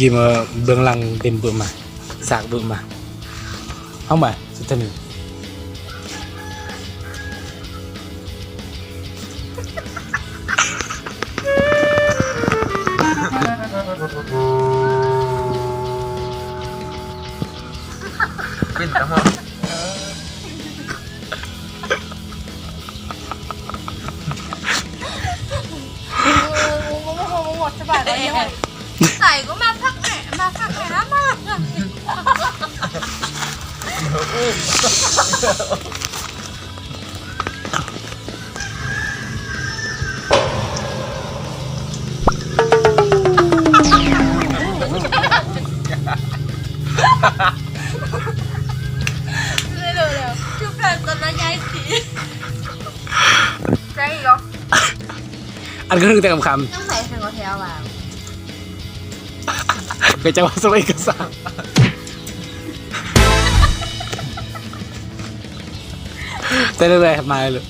ຍິມເບື້ອງຫຼັງເຕັມບຶມມາ ສາກບຶມມາ ເອົາມາສຸດທ້າຍນີ້. ເປັນຕາຮອດ. ໃສ່ກໍມາພັກແມ່ ມາພັກແມ່ນະ ມາ. ເລັວໆ ຄືແບບຕອນລະຍາຍສີ ໃສ່ອີກເນາະ. ອັນກະຖືກແຕ່ຄຳໆ ຕ້ອງໃສ່ເຖິງເອົາແຖວວ່າ ເປັນຈັງຫວະສົ່ງເອກະສານ ໃສ່ເລື້ອຍໆ ມາເລີຍ.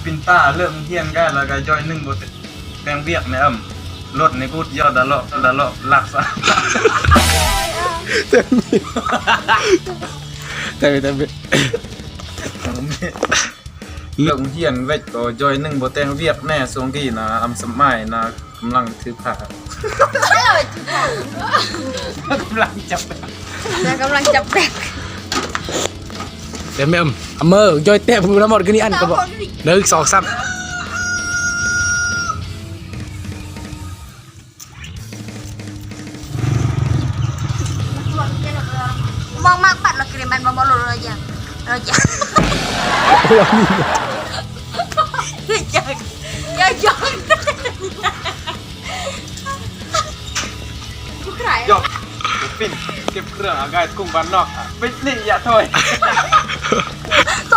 ປິ່ນຕາເລີກໂຮງຮຽນກະ ແລ້ວກະຈ້ອຍໜຶ່ງບໍ່ແຕ່ງວຽກແນ່ ລົດໃນກູດຢອດດາເລາະ ດາເລາະລັກສະ ແຕ່ມີ ແຕ່ມີ ແຕ່ມີ ເລີກໂຮງຮຽນເວັດກໍຈ້ອຍໜຶ່ງບໍ່ແຕ່ງວຽກແນ່ ຊ່ວງທີ່ນະ ອຳສະໄໝນະ ກຳລັງຖືພາ ກຳລັງຈັບແບັກ ກຳລັງຈັບແບັກ ແຕ່ແມ່ນ ອຳເມີ ຈ້ອຍແຕ້ມລະໝົດຄືນີ້ ອັນກໍບໍ່ ໜຶ່ງ ສອງ ສາມ. ມອງມາກປັດລະກະເລມັນບໍ່ ບໍ່ລົດລະຢາ ລະຢາ ຢາ ຢາ ຢາ ຢອກ ປິນ ເກັບເຄື່ອງ ອາກາຍກຸງບ້ານນອກ ປິດນີ້ ຢ່າຖອຍ ໂຕ